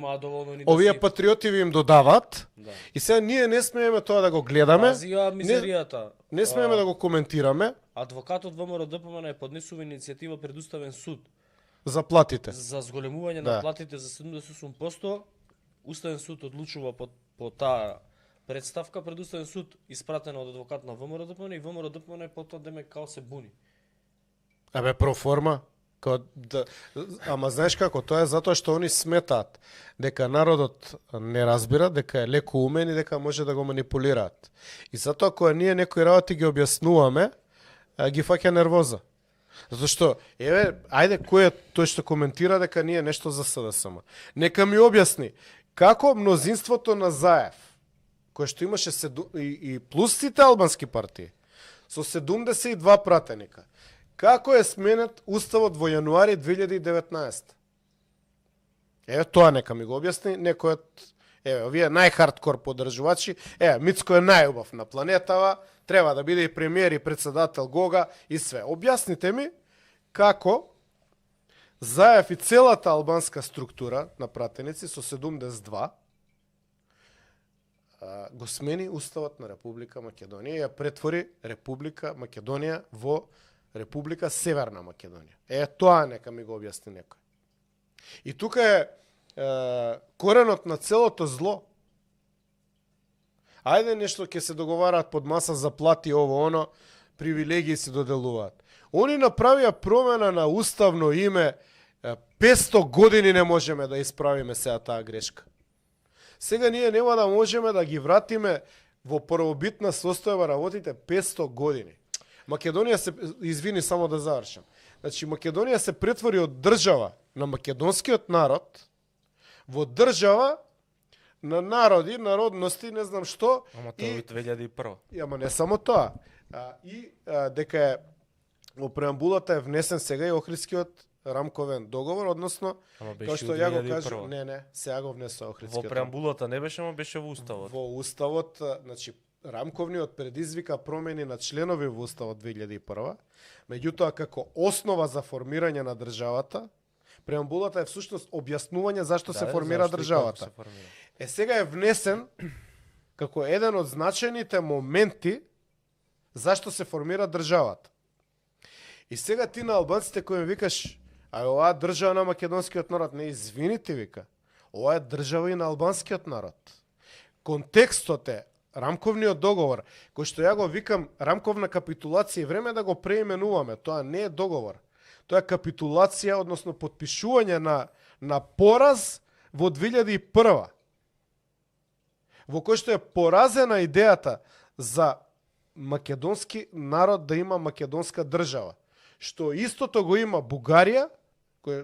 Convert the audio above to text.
доволно ни Овие си... патриоти ви им додават Да. и сега ние не смееме тоа да го гледаме, Пази ја мизеријата. не смееме да го коментираме Адвокатот ВМРО ДПМН е поднесува иницијатива пред Уставен суд за платите. за зголемување Да. на платите за 78%. Уставен суд одлучува по таа представка пред Уставен суд испратена од адвокат на ВМРО ДПМН и ВМРО ДПМН потоа демек као се буни. Абе, проформа. Ама знаеш како, тоа е затоа што они сметаат дека народот не разбира, дека е леко умен и дека може да го манипулираат. И затоа кога ние некои работи ги објаснуваме, ги фаќа нервоза. Затоа што, еве, ајде кој е тој што коментира дека ние нешто за СДСМ. Нека ми објасни како мнозинството на Заев, кое што имаше и плюс сите албански партии, со 72 пратеника, како е сменет уставот во јануари 2019? Еве тоа нека ми го објасни некој од овие најхардкор поддржувачи. Мицко е најубав на планетава, треба да биде и премиер и председател Гога и све. Објасните ми како Заев и целата албанска структура на пратеници со 72 го смени уставот на Република Македонија и ја претвори Република Македонија во Република Северна Македонија. Тоа нека ми го објасни некој. И тука е коренот на целото зло. Ајде нешто ќе се договараат под маса за плати ово оно, привилегии се доделуваат. Они направија промена на уставно име, 500 години не можеме да исправиме сега таа грешка. Сега ние нема да можеме да ги вратиме во првобитна состојба работите 500 години. Македонија се, извини само да завршам. Значи Македонија се претвори од држава на македонскиот народ во држава на народи, народности, не знам што. Ама тоа е 2001. Ама не само тоа. Дека е во преамбулата е внесен сега и Охридскиот рамковен договор, односно, како што ја го кажа, не, сега го внесува Охридскиот. Во преамбулата не беше, но беше во уставот. Во уставот, значи рамковниот предизвика промени на членови во уставот 2001, меѓутоа како основа за формирање на државата, преамбулата е всушност објаснување зашто се формира државата. Сега е внесен како еден од значајните моменти зашто се формира државата. И сега ти на албанците кои ми викаш, оваа држава на македонскиот народ, не, извините, вика, ова е држава и на албанскиот народ. Контекстот е рамковниот договор, кој што ја го викам рамковна капитулација, и време да го преименуваме, тоа не е договор. Тоа е капитулација, односно потпишување на пораз во 2001. Во кој што е поразена идејата за македонски народ да има македонска држава. Што истото го има Бугарија, кој